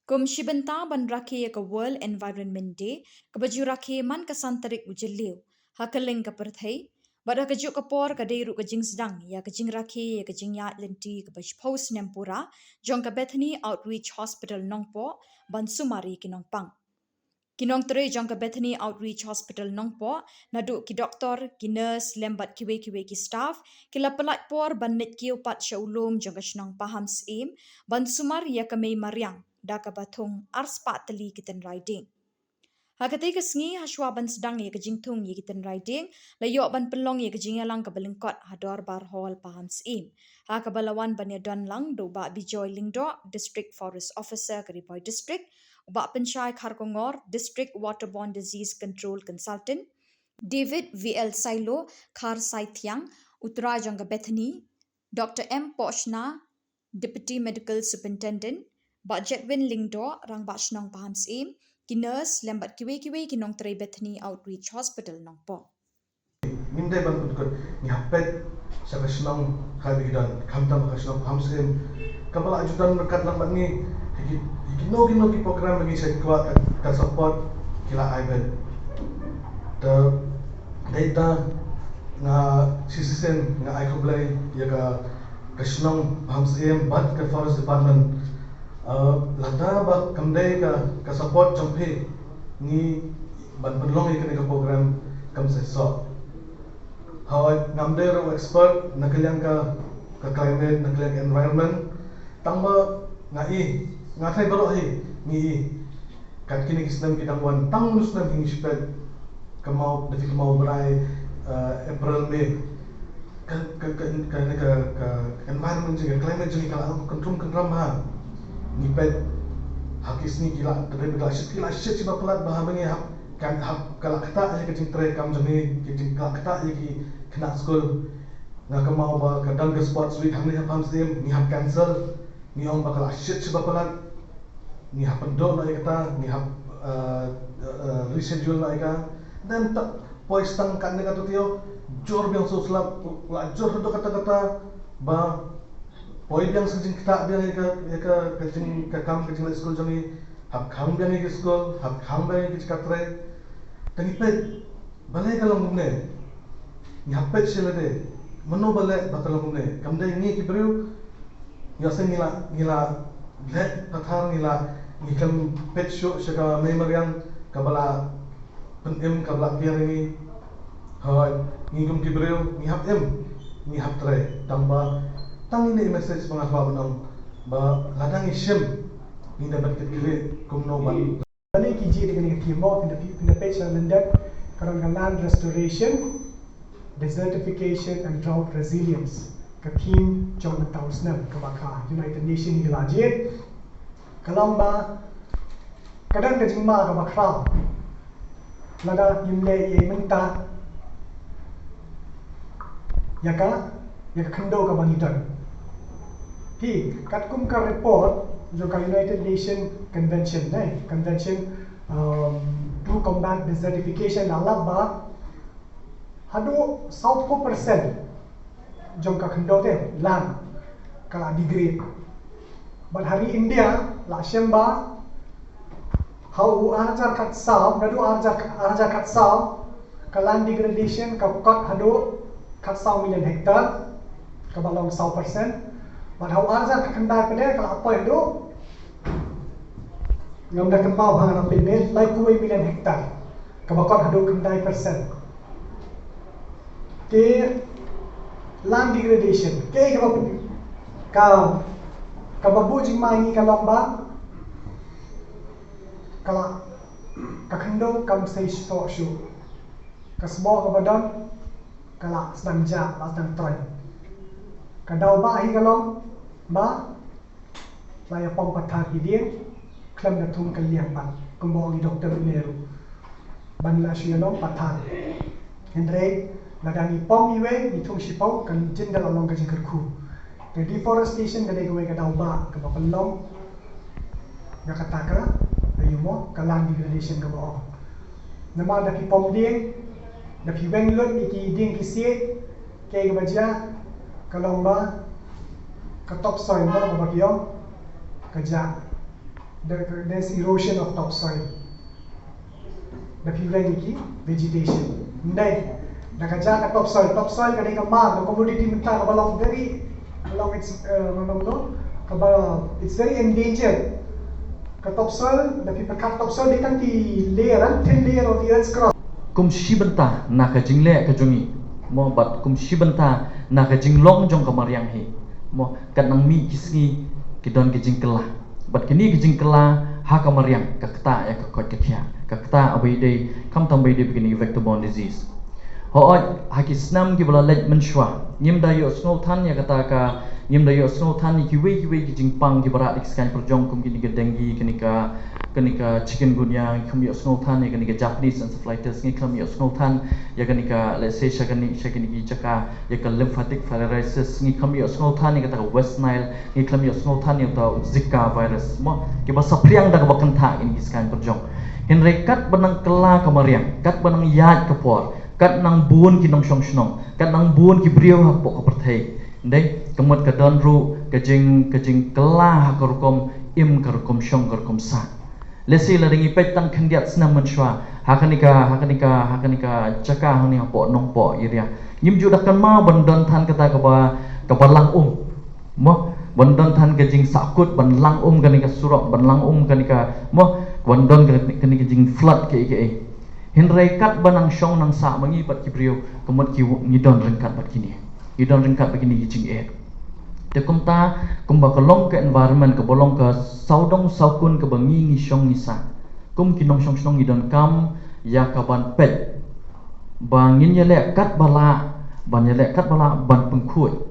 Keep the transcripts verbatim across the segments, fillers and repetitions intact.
Kum shi bynta ban rakhe ïa ka World Environment Day, kaba ju rakhe man ka san tarik u Jylliew ha kylleng ka pyrthei, bad ha kajuh ka por ka dei ruh ka jingsdang ïa ka jingrakhe ïa ka jingïaid lynti kaba shiphew snem pura jong ka Bethany Outreach Hospital Nongpoh ban sumar ïa ki nongpang. Ki nongtrei jong ka Bethany Outreach Hospital Nongpoh, naduh ki doktor, ki nurse, lem bad kiwei kiwei ki staff, ki la pyllait por ban leit kiew pat sha u lum jong ka shnong Pahamsyiem ban sumar ïa ka mei mariang da kaba thung arspah tylli ki tynrai dieng. Ha katei ka sngi, hashwa ban sdang ïa ka jingthung ïa ki tynrai dieng, la ïoh ban pynlong ïa ka jingïalang kaba lyngkot ha Dorbar Hall Pahamsyiem, ha kaba la wan ban ïadon lang da u Bah Bijoy Lyngdoh, District Forest Officer ka Ri Bhoi District, u Bah Pynshai Kharkongor, District Waterborne Disease Control Consultant, David V L Sailo, Kharsaithiang, u trai jong ka Bethany, Doctor M Pohshna, Deputy Medical Superintendent, Bah Jedwin Lyngdoh, Rangbah Shnong Pahamsyiem, ki nurse, lem bad kiwei kiwei ki nongtrei Bethany Outreach Hospital Nongpoh. Ngim dei ban kutkut, ngi hap peit sha ka shnong kaba ngi don, khamtam ka shnong Pahamsyiem kaba la ju don ryngkat lang bad ngi. Hi ki, hi kino kino ki program ba ngi shait kwah, ka, ka support ki la ai beit. Te dei ta nga shisien nga ai khublei ïa ka, ka shnong Pahamsyiem bad ka Forest Department. Uh, lada ba kam dei ka, ka support jong phi, ngi ban pynlong ïa kane ka program kam seisoh. Hooid, ngam dei ruh expert na ka liang ka, ka climate, na ka liang ka environment. Tang ba nga i, nga tharai baroh hi ngi i, kat kine ki snem ki dang wan, tang u snem hi ngi shu peit, kynmaw, da phi kynmaw bnai, eh, April, May, ka, ka, ka, ka, ka, ka environment jong ngi, ka climate jong ngi ka la kyntrum kyntram bha. Ngi peit ha ki sngi ki la, ki la shit, ki la shit shiba palat bha, haba ngi hap, kan hap, ka la ktah ïa ka jingtrei kam jong ngi, ki jing, ka la ktah ïa ki khynnah skul. Nga kynmaw ba ka don ka sports week hangne ha Pahamsyiem, ngi hap cancel. Ngi ong ba ka la shit shiba palat. Ngi hap pynduh noh ïa kata, ngi hap, eh, eh, reschedule noh ïa ka. Then ta poi stang katne kato taïew, jur biang shuh slap, la jur haduh katta katta, ba poi biang sa jingktah biang ïa ka, ïa ka, ka jing, ka kam, ka jingleit skul jong ngi, hap khang biang ïa ki skul, hap khang biang ïa ki jaka trei. Te ngi peit, balei ka long kumne? Ngi hap peit sha lade, mano ba leh ba ka long kumne? Kam dei ngi ki briew, ïa se ngi la, ngi la leh pathar, ngi la, ngi khlem peit shuh sha ka mei mariang kaba la pynim, kaba la kiar ïa ngi. Hooid, ngi kum ki briew, ngi hap im, ngi hap trei, tang ba, tang ine i message ba nga kwah ban ong, ba lada ngi shim, ngi dei ban kit khlieh kumno ban Balei ki jied ïa kane ka theme mo, phin da peit, phin da peit sha lyndet, ka don ka Land Restoration, Desertification and Drought Resilience, ka theme jong mynta u snem kaba ka United Nation hi ka la jied. Ka long ba ka don ka jingma kaba khraw lada ngim leh ei ei mynta ïa ka, ïa ka khyndew kaba ngi don. Hi, katkum ka report jong ka United Nation Convention, eh, Convention, um, to Combat Desertification, la lap ba haduh sawphew percent jong ka khyndew te, land, ka la degrade. Bad ha ri India la shem ba ha u ar hajar khatsaw, naduh ar hajar, ar hajar khatsaw, ka land degradation ka kot haduh khatsaw million hectare, kaba long saw percent. Bad ha u ar hajar khatkhyndai pat ka la poi haduh, ngam da kynmaw bha, nga peit ne, laiphew wei million hectare, kaba kot haduh khyndai percent. Te land degradation, kaei kaba, ka, kaba buh jingma ïa ngi ka long ba ka la, ka khyndew kam sei soh shuh. Ka sboh kaba don ka la sdang jah, la sdang troiñ. Ka daw ba hi ka long ba la ïa pom pathar ki dieng khlem da thung kylliang pat, kumba ong i Doktor Nehru, ban la shu ïa long pathar. Hynrei lada ngi pom iwei, ngi thung shiphew, kan jin da la long ka jingkyrkhu. Te deforestation ka dei kawei ka daw ba kaba pynlong ïa kata ka, ïa mo, ka land degradation kaba ong. Namar da phi pom dieng, da phi weng lut ïa ki dieng ki siej, kaei kaba jia, ka long ba ka topsoil mo kaba ki ong ka jah. There, there's erosion of topsoil. Da phi weng ki vegetation. Ndei, da ka jaka topsoil, topsoil ka dei ka mar, ka commodity mynta kaba long very, long it's, uh, no, no, no, kaba, it's very endangered. Ka topsoil, da phi pyrkhat topsoil dei tang ki layer, ah, thin layer of the earth's crust. Kum shi bynta na ka jingleh ka jong ngi, mo, bad kum shi bynta na ka jinglong jong ka mariang hi, mo, kat nang mih ki sngi ki don ki jingkylla. Bad kine ki jingkylla ha ka mariang ka ktah ïa ka koit ka khiah, ka ktah aba ïadei, khamtam ba ïadei bad kine ki vector borne disease. Hooid, ha ki snem kiba la leit mynshuwa ngim da ïoh sngewthan ïa kata ka, ngim da ïoh sngewthan ïa kiwei kiwei ki jingpang kiba rah da ki skaiñ pyrjong kum kine ka dengue, kane ka, kane ka chikungunya, ngim ïoh sngewthan ïa kane ka Japanese encephalitis, ngim ïoh sngewthan ïa kane ka, let's say, sha kane, sha kine ki jaka, ïa ka lymphatic filariasis, ngim ïoh sngewthan ïa kata ka West Nile, ngim ïoh sngewthan ïa kata Zika virus, mo, kiba saphriang da kaba kynthah ïa kine ki skaiñ pyrjong. Hynrei katba nang kylla ka mariang, katba nang ïaid ka por, kat nang bun ki nongshong shnong, kat nang bun ki briew hapoh ka pyrthei. Ndei, ka mut ka don ruh ka jing, ka jingkylla ha ka rukom im, ka rukom shong, ka rukom sah. Lehse lada ngi peit tang khyndiat snem mynshuwa ha kane ka, ha kane ka, ha kane ka jaka hangne hapoh Nongpoh area, ngim ju da kynmaw ban don than kata kaba, kaba lang um, mo, ban don than ka jingsahkut ban lang um kane ka surok, ban lang um kane ka, mo, ban don kane, kane ka jingflood kaei kaei. Hynrei katba nang shong nang sah ma ngi bad ki briew, ka mut ki, ngi don ryngkat bad kine. Ngi don ryngkat bad kine ki jingeh. Te kumta, kumba ka long ka environment, kaba long ka sawdong sawkun kaba ngi, ngi shong ngi sah, kum ki nongshong shnong ngi donkam ïa kaban peit ba ngin ïaleh katba lah, ban ïaleh katba lah ban pynkhuid.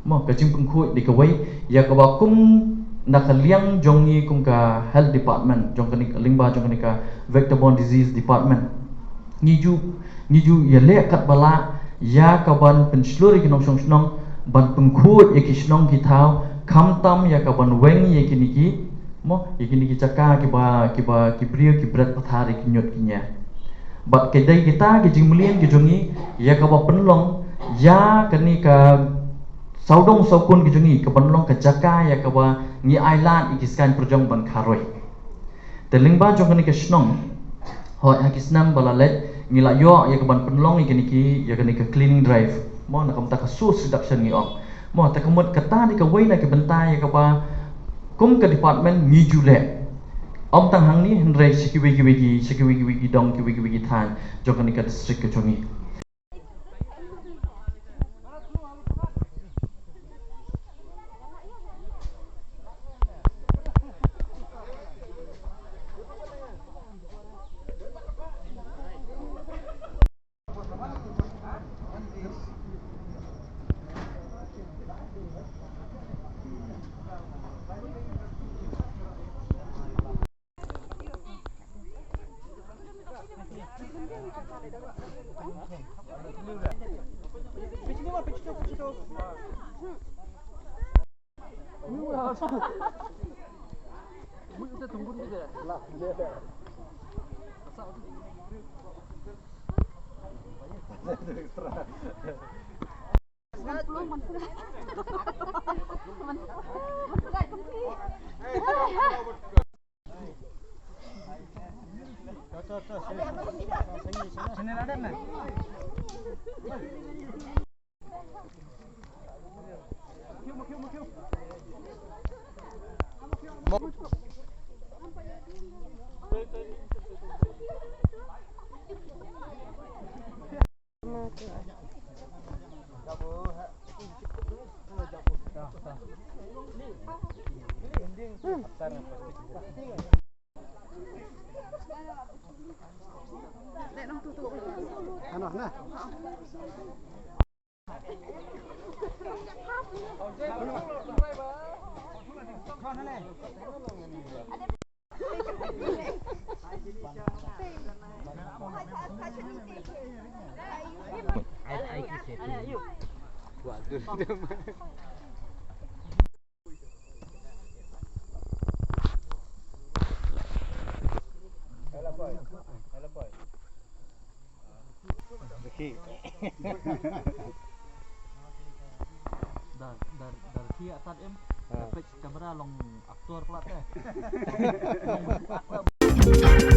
Mo, ka jingpynkhuid dei kawei ïa kaba kum na ka liang jong ngi kum ka health department, jong kane ka lyngba, jong kane ka vector borne disease department, ngi ju, ngi ju ïaleh katba lah ïa kaban pynshlur ïa ki nongshong shnong ban pynkhuid ïa ki shnong ki thaw, khamtam ïa kaban weng ïa kine ki, mo, ïa kine ki jaka kiba, kiba, ki briew ki bret pathar ïa ki ñiut ki ñiar. Bad ka dei kita ki jingmlien ki jong ngi ïa kaba pynlong ïa kane ka sawdong sawkun ki jong ngi, kaban long ka jaka ïa kaba ngi ailad ïa ki skaiñ pyrjong ban kharoi. Te lyngba jong kane ka shnong, hooid, ha ki snem ba la leit ngi la ïoh ïa kaban pynlong ïa kane ki, ïa kane ka cleaning drive, mo, na ka bynta ka source reduction ngi ong. Mo, te ka mut kata dei kawei na ki bynta ïa kaba kum ka department ngi ju leh. Ym tang hangne hynrei sha kiwei kiwei ki, sha kiwei kiwei ki dong, kiwei kiwei ki thaiñ jong kane ka district ka jong ngi. Dar, dar, dar ki atat em. Peit kamera long aktor pla te. Long aktor.